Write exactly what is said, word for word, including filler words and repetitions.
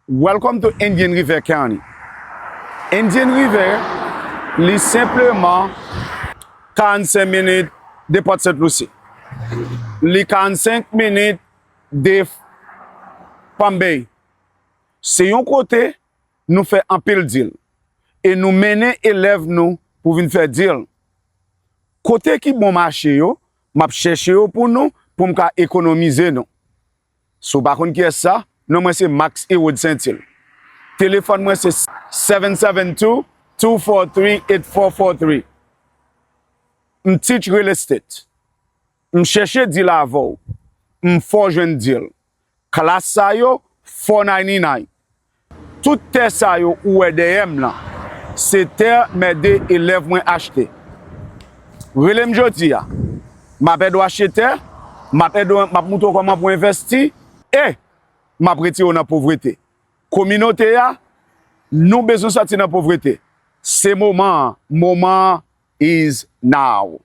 Welcome to Indian River County. Indian River, li senpleman karannsenk minit de Port Saint Lucie. Li karannsenk minit de Palm Bay. Se yon kote nou fè anpil deal. E nou mennen elèv nou pou vin fè deal. Kote ki bon mache yo, m ap chèche yo pou nou, pou m ka ekonomize nou. Si w pa konn kiyès sa, non mwen se Max Herod Saintil. Telefòn mwen se seven seven two, two four three, eight four four three. M teach real estate. M chèche deal avè w. M fè w jwenn deal. Klas sa yo, four ninety-nine. Tout tè sa yo ou wè dèyè m lan, se tè m ede elèv mwen achte. Rele m jodi a. M ap ede w achte tè, m ap ede w, m ap montre w kòman pou w envèsti, e m ap retire w nan povrete. Kominote a, nou bezwen sòti nan povrete. Se moman an, moman an is now.